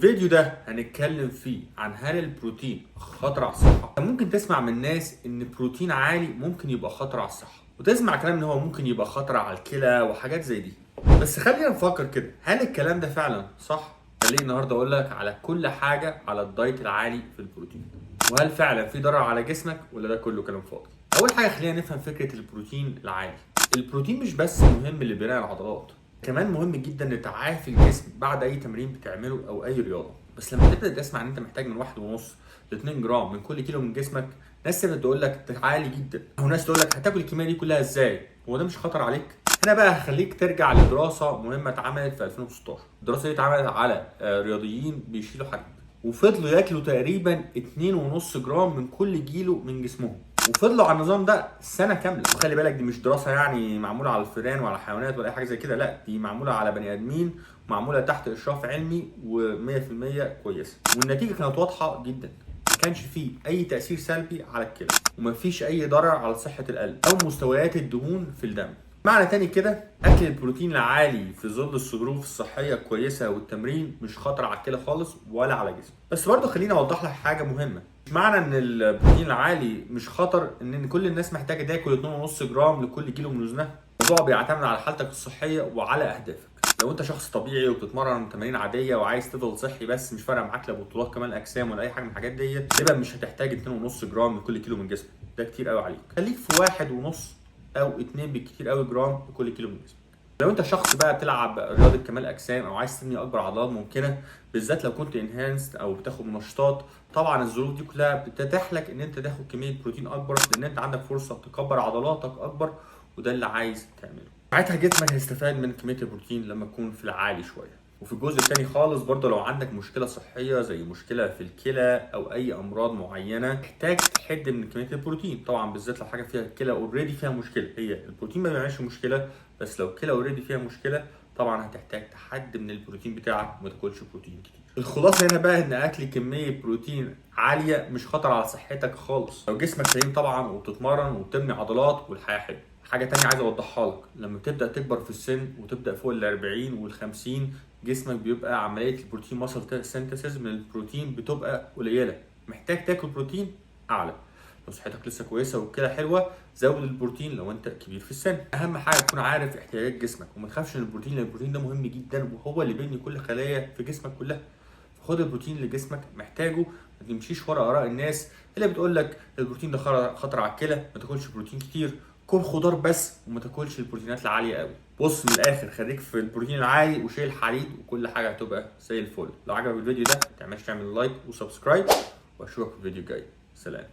الفيديو ده هنتكلم فيه عن هل البروتين خطر على الصحة. ممكن تسمع من ناس ان بروتين عالي ممكن يبقى خطر على الصحة، وتسمع كلام ان هو ممكن يبقى خطر على الكلى وحاجات زي دي. بس خلينا نفكر كده، هل الكلام ده فعلا صح؟ خليني النهارده اقول لك على كل حاجة على ال diet العالي في البروتين، وهل فعلا في ضرر على جسمك ولا ده كله كلام فاضي. اول حاجة خلينا نفهم فكرة البروتين العالي. البروتين مش بس مهم لبناء العضلات، كمان مهم جدا لتعافي الجسم بعد اي تمرين بتعمله او اي رياضة. بس لما تبدا تسمع ان انت محتاج من 1.5 ل 2 جرام من كل كيلو من جسمك، ناس تبدا تقول لك ده عالي جدا، وناس تقول لك هتاكل الكمية دي كلها ازاي؟ هو ده مش خطر عليك؟ هنا بقى هخليك ترجع لدراسة مهمة اتعملت في 2016. الدراسة دي اتعملت على رياضيين بيشيلوا حديد، وفضلوا ياكلوا تقريبا 2.5 جرام من كل كيلو من جسمهم، وفضلوا على النظام ده سنة كاملة. وخلي بالك دي مش دراسة يعني معمولة على الفئران وعلى الحيوانات ولا اي حاجة زي كده، لا دي معمولة على بني ادمين، معمولة تحت اشراف علمي و100% كويسة. والنتيجة كانت واضحة جدا، ما كانش فيه اي تاثير سلبي على الكلى، ومفيش اي ضرر على صحة القلب او مستويات الدهون في الدم. معنى تاني كده، اكل البروتين العالي في ظل الظروف الصحية الكويسة والتمرين مش خطر على الكلى خالص ولا على جسمك. بس برضه خليني اوضح لك حاجة مهمة، مش معنى ان البروتين العالي مش خطر ان كل الناس محتاجه تاكل 2.5 جرام لكل كيلو من وزنها. الموضوع بيعتمد على حالتك الصحية وعلى اهدافك. لو انت شخص طبيعي وبتتمرن تمارين عادية وعايز تفضل صحي بس، مش فارقه معاك لا بطولات كمال اجسام ولا اي حاجة من الحاجات ديت، يبقى مش هتحتاج 2.5 جرام لكل كيلو من جسمك، ده كتير قوي عليك. خليك في 1.5 او 2 بالكتير قوي جرام لكل كيلو من جسمك. لو انت شخص بقى بتلعب رياضة كمال اجسام او عايز تبني اكبر عضلات ممكنة، بالذات لو كنت enhanced او بتاخد منشطات، طبعا الظروف دي كلها بتتيح لك ان انت تاخد كمية بروتين اكبر، لان انت عندك فرصة تكبر عضلاتك اكبر، وده اللي عايز تعمله. ساعتها جسمك هيستفاد من كمية البروتين لما تكون في العالي شوية. وفي الجزء الثاني خالص برضه، لو عندك مشكلة صحية زي مشكلة في الكلى او اي امراض معينة، تحتاج تحد من كمية البروتين. طبعا بالذات لو حاجة فيها الكلى already فيها مشكله، هي البروتين ما بيعملش مشكلة، بس لو الكلى already فيها مشكلة طبعا هتحتاج تحد من البروتين بتاعك وما تاكلش بروتين كتير. الخلاصة هنا بقى ان اكل كمية بروتين عالية مش خطر على صحتك خالص لو جسمك سليم طبعا وبتتمرن وبتبني عضلات والحياة حلوة. حاجة تانية عايز اوضحها لك، لما تبدا تكبر في السن وتبدا فوق ال 40 وال 50، جسمك بيبقى عملية ال protein muscle synthesis من البروتين بتبقى قليله، محتاج تاكل بروتين اعلى. لو صحتك لسه كويسة والكلى حلوة زود البروتين لو انت كبير في السن. اهم حاجة تكون عارف احتياجات جسمك وما تخافش من البروتين، لان البروتين ده مهم جدا وهو اللي بيبني كل خلايا في جسمك كلها. خد البروتين اللي جسمك محتاجه، ما تمشيش ورا اراء الناس اللي بتقول لك البروتين ده خطر على الكلى، ما تاكلش بروتين كتير، كل خضار بس وما تاكلش البروتينات العالية قوي. بص من الاخر، خليك في البروتين العالي وشيل الحديد وكل حاجة هتبقى زي الفل. لو عجبك الفيديو ده ما تعملش تعمل like و subscribe، واشوفك في الفيديو الجاي. سلام.